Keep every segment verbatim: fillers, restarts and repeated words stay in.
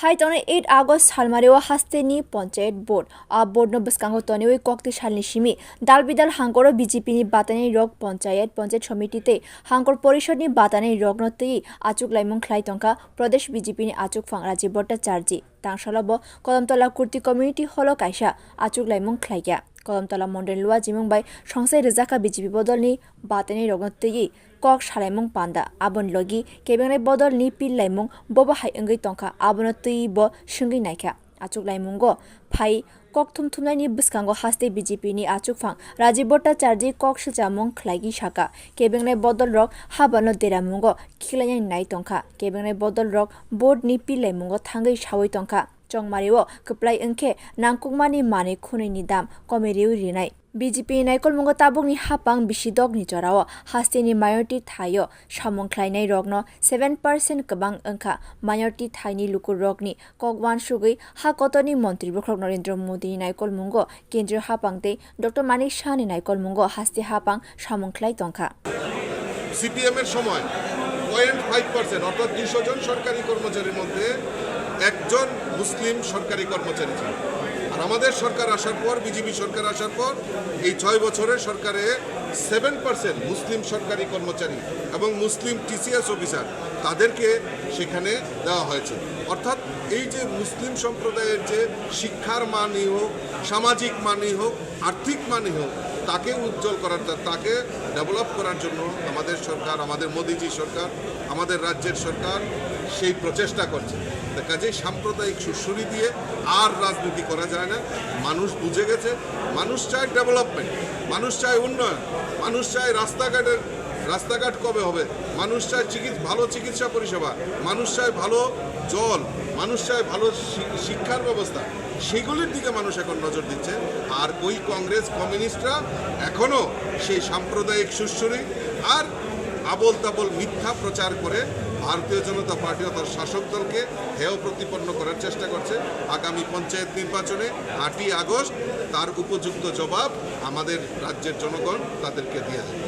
Phai tongnai eight August salmario hasteni Panchayat Board. A board no bwskango tonwi kokti salni simi dal bidal hangkoro B J P ni batanai rok Panchayat, Panchayat Samiti tei Hangkor Porishod ni batanai rokno twi achuk laimung khlai tongkha Pradesh B J P ni achukphang Rajiv Bhattacharjee. Tangsalo bo Kodamtola Kurti Community Hall o kaisa achuk laimung khlaikha. Kodamtola Mondol ni luajimung bai songsai rwjakha B J P bodolni batanai rokno twi kok salaimung panda. Aboni logi kebengnai bodolni pillaimung bobo hai wngwi tongkha, abono twi bo swngwi naikha. Achuk laimungo phai kok thum thumnaini bwskango haste B J P ni achukphang Rajiv Bhattacharjee kok swchamung khlaigwi saka, kebengnai bodol rok habano deramungo khiklainani nai tongkha, kebengnai bodol rok board ni pillaimungo thangwi sawi tongkha. Chongmario kwplai wngkhe nangkukmani manwi khunui ni dam komi riwi rinai. B J P naikolmungo tabukni hapang bisi dokni jorao hasteni minority thaio samung khlainai rokno seven percent kwbang wngkha. Minority thaini lukurokni kok uansugwi ha kotorni montri bokhorok Narendra Modini naikolmungo kendriyo hapang tei Doctor Manik Sahani naikolmungo haste hapang samung khlai tongkha. CPM এর সময় point five percent, অর্থাৎ দুইশো জন সরকারি কর্মচারীর মধ্যে একজন মুসলিম সরকারি কর্মচারী ছিল। আর আমাদের সরকার আসার পর, বিজেপি সরকার আসার পর, এই ছয় বছরের সরকারে সেভেন পার্সেন্ট মুসলিম সরকারি কর্মচারী এবং মুসলিম টিসিএস অফিসার, তাদেরকে সেখানে দেওয়া হয়েছে। অর্থাৎ এই যে মুসলিম সম্প্রদায়ের যে শিক্ষার মানই হোক, সামাজিক মানই হোক, আর্থিক মানই হোক, তাকে উজ্জ্বল করার, তা-, তাকে ডেভেলপ করার জন্য আমাদের সরকার, আমাদের মোদিজি সরকার, আমাদের রাজ্যের সরকার সেই প্রচেষ্টা করছে। তা কাজেই সাম্প্রদায়িক সুরসুরি দিয়ে আর রাজনীতি করা যায় না। মানুষ বুঝে গেছে, মানুষ চায় ডেভেলপমেন্ট, মানুষ চায় উন্নয়ন, মানুষ চায় রাস্তাঘাটের, রাস্তাঘাট কবে হবে, মানুষ চায় চিকিৎ-, ভালো চিকিৎসা পরিষেবা, মানুষ চায় ভালো জল, মানুষ চায় ভালো শি-, শিক্ষার ব্যবস্থা। সেগুলির দিকে মানুষ এখন নজর দিচ্ছে। আর ওই কংগ্রেস কমিউনিস্টরা এখনো সেই সাম্প্রদায়িক সুরসুরি আর আবোল তাবোল মিথ্যা প্রচার করে ভারতীয় জনতা পার্টি ও তার শাসক দলকে হেয় প্রতিপন্ন করার চেষ্টা করছে। আগামী পঞ্চায়েত নির্বাচনে আটই আগস্ট তার উপযুক্ত জবাব আমাদের রাজ্যের জনগণ তাদেরকে দিয়ে দেবে।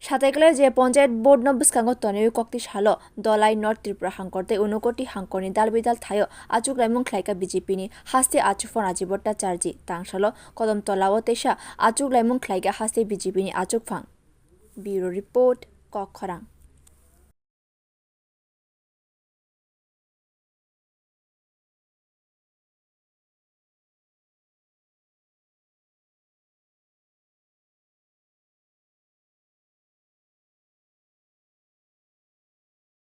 Satai kwlai je Panchayat Board no bwskango tonwi kokti salo Dolai North Tripura hangkor tei Unakoti hangkorni dal bidal thaio achuk laimung khlaikha B J P ni haste achukphang Rajiv Bhattacharjee. Tangsalo Kodamtola o teisa achuk laimung khlaikha haste B J P ni achukphang. Bureau Report, Kokkhorang.